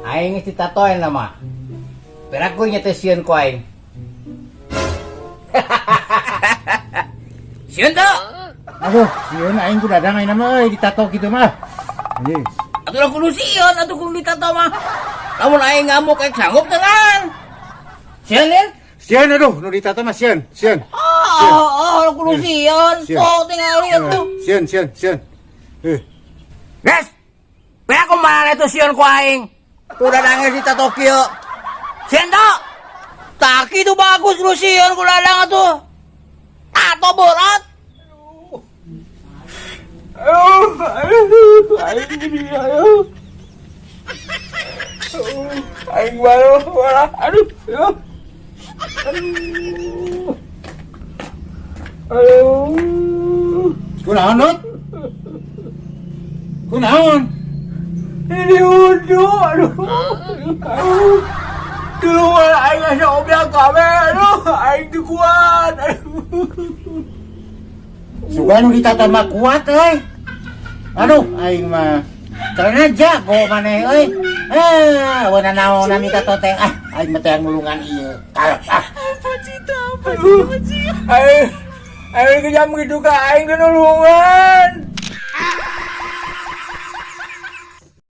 Aing geus ditatoan mah. Piraku nya teh sieun ku aing. Sieun teu? Aduh, sieun aing ku Dadang ayeuna mah euy ditato kitu mah. Anjing. Atuh lah kudu sieun atuh kudu ditato mah. Lamun aing ngamuk aing sanggup tenang. Sieun ya? Sieun aduh, nu ditato mah sieun, sieun. Oh, oh, kudu sieun. Sieun. Oh, tinggal lihat tuh. Sieun, sieun, sieun. Eh, Guys, piraku mana itu sieun ku aing. Ku Dadang geus ditato kieu. Sieun teu? Tak itu bagus lu sieun ku Dadang atuh. Tato berat. Aduh, aduh, aing gini, aduh. Aing baru, malah, aduh, aduh. Aduh. Aduh. Kunaon, Nut? Kunaon? Ini wudhu, aduh. Aduh. Tulungan aing asa obyek kabeh, aduh, aing teu kuat. Aduh. Sugan nu ditato mah kuat euy. Aduh, aing mah celana jago maneh euy. Eh, wana naonan ditato teh. Ah, aing mah teh nulungan ieu. Ah, ah. Aduh. Aing aing kejam gitu ka aing teh nulungan.